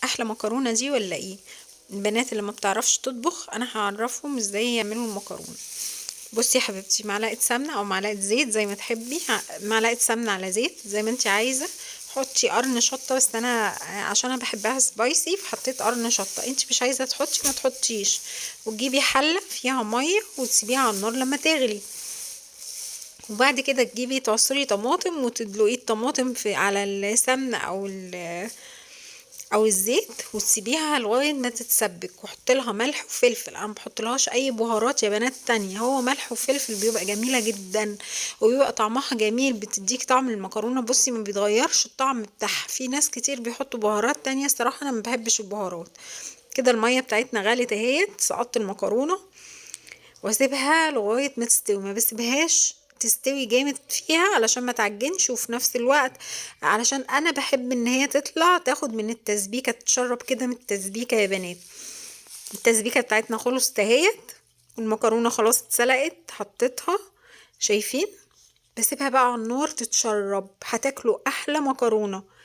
احلى مكرونه دي ولا ايه؟ البنات اللي ما بتعرفش تطبخ انا هعرفهم ازاي يعملوا المكرونه. بصي يا حبيبتي، معلقه سمنه او معلقه زيت زي ما تحبي، معلقه سمنه على زيت زي ما انت عايزه. حطي قرن شطه، بس انا عشان انا بحبها spicy فحطيت قرن شطه، انت مش عايزه تحطي ما تحطيش. وتجيبي حله فيها مية وتسيبيها على النار لما تغلي، وبعد كده تجيبي تعصري طماطم وتدلقي الطماطم على السمنة او الزيت، وتسيبيها لغاية ما تتسبك، وحط لها ملح وفلفل. انا ما بحطلهاش اي بهارات يا بنات تانية، هو ملح وفلفل بيبقى جميلة جدا وبيبقى طعمها جميل، بتديك طعم المكرونه. بصي ما بيتغيرش الطعم بتاعها. في ناس كتير بيحطوا بهارات تانية، الصراحة انا ما بحبش البهارات. كده المية بتاعتنا غلت اهيت، سقطت المكرونه واسيبها لغاية ما تستوي، ما بسيبهاش تستوي جامد فيها علشان ما تعجنش، وفي نفس الوقت علشان انا بحب ان هي تطلع تاخد من التسبيكه، تتشرب كده من التسبيكه يا بنات. التسبيكه بتاعتنا خلصت اهيت، والمكرونه خلاص اتسلقت، حطيتها شايفين، بسيبها بقى على النار تتشرب. هتاكلوا احلى مكرونه،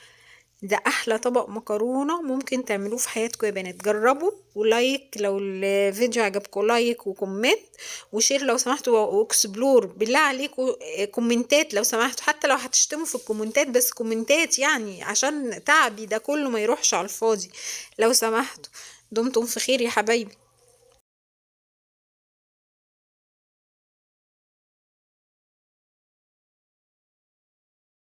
ده احلى طبق مكرونه ممكن تعملوه في حياتكم يا بنات. جربوا، و like لو الفيديو عجبكم، like و comment و share لو سمحتوا، و explore بالله عليكم، كومنتات لو سمحتوا، حتى لو هتشتموا في الكومنتات بس كومنتات عشان تعبي ده كله ما يروحش على الفاضي لو سمحتوا. دمتم في خير يا حبايبي.